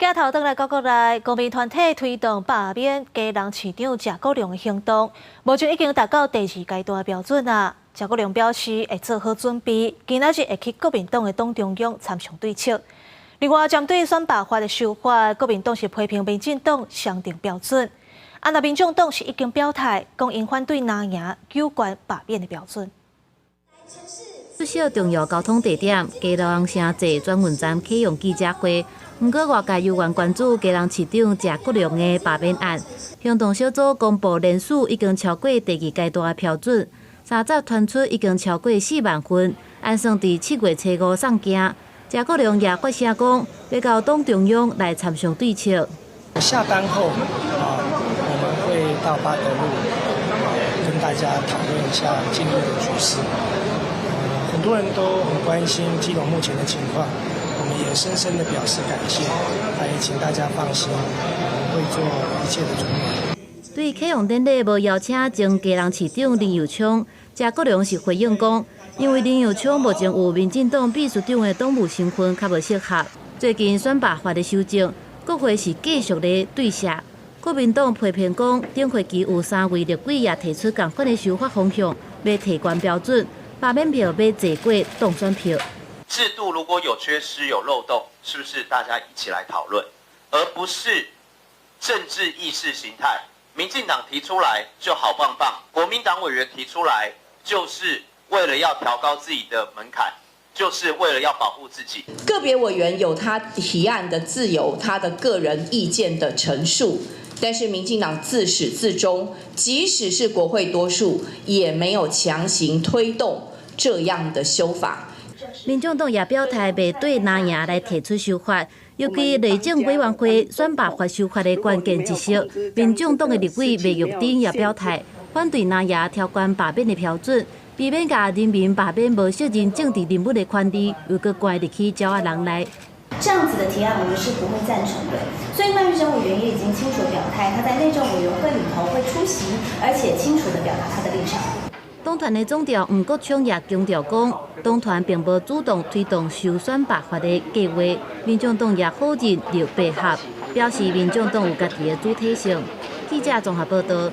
鏡頭轉來到國內，公民團體推動罷免基隆市長謝國樑的行動，目前已經達到第二階段的標準啦。謝國樑表示會做好準備，今仔日會去國民黨的黨中央參詳對策。另外，針對選罷法的修法，國民黨是批評民進黨雙重標準，啊，若民眾黨是已經表態，講𪜶反對藍營有關罷免的標準。不少重要交通地點，基隆城際轉運站啟用記者會。毋過外界猶原關注基隆市長謝國樑的罷免案，行動小組公布聯署已經超過第二階段的標準，三十傳出已經超過4萬份，按算佇7月初5送件。謝國樑也發聲講，欲到黨中央來參詳對策。下班後啊，我們會到八德路跟大家討論一下近日的局勢。很多人都很關心基隆目前的情況。我們也深深的表示感謝，也請大家放心，我們會做一切的準備。對啟用典禮無邀請前基隆市長林右昌，謝國樑是回應講，因為林右昌目前有民進黨秘書長的黨務身份，較無適合。最近選罷法的修正，國會是繼續咧對射。國民黨批評講，頂會期有三位立委也提出仝款的修法方向，欲提懸標準，罷免票欲濟過當選票。制度如果有缺失、有漏洞，是不是大家一起來討論，而不是政治意識形態？民進黨提出來就好棒棒，國民黨委員提出來就是為了要調高自己的門檻，就是為了要保護自己。個別委員有他提案的自由，他的個人意見的陳述，但是民進黨自始至終，即使是國會多數，也沒有強行推動這樣的修法。民眾黨也表態，袂對藍營來提出修法，尤其內政委員會選罷法修法的關鍵一席，民眾黨的立委麥玉珍也表態，反對藍營調懸罷免的標準，避免共人民罷免無責任政治人物的權利，又閣關入去鳥仔籠內。這樣子的提案，我們是不會贊成的。所以麥玉珍委員也已經清楚表態，他在內政委員會裡頭會出席，而且清楚地表達他的立場。黨團的總召黃國昌也強調講，黨團並無主動推動修選罷法的計劃，民眾黨也否認綠白合，表示民眾黨有家己的主體性。記者綜合報道。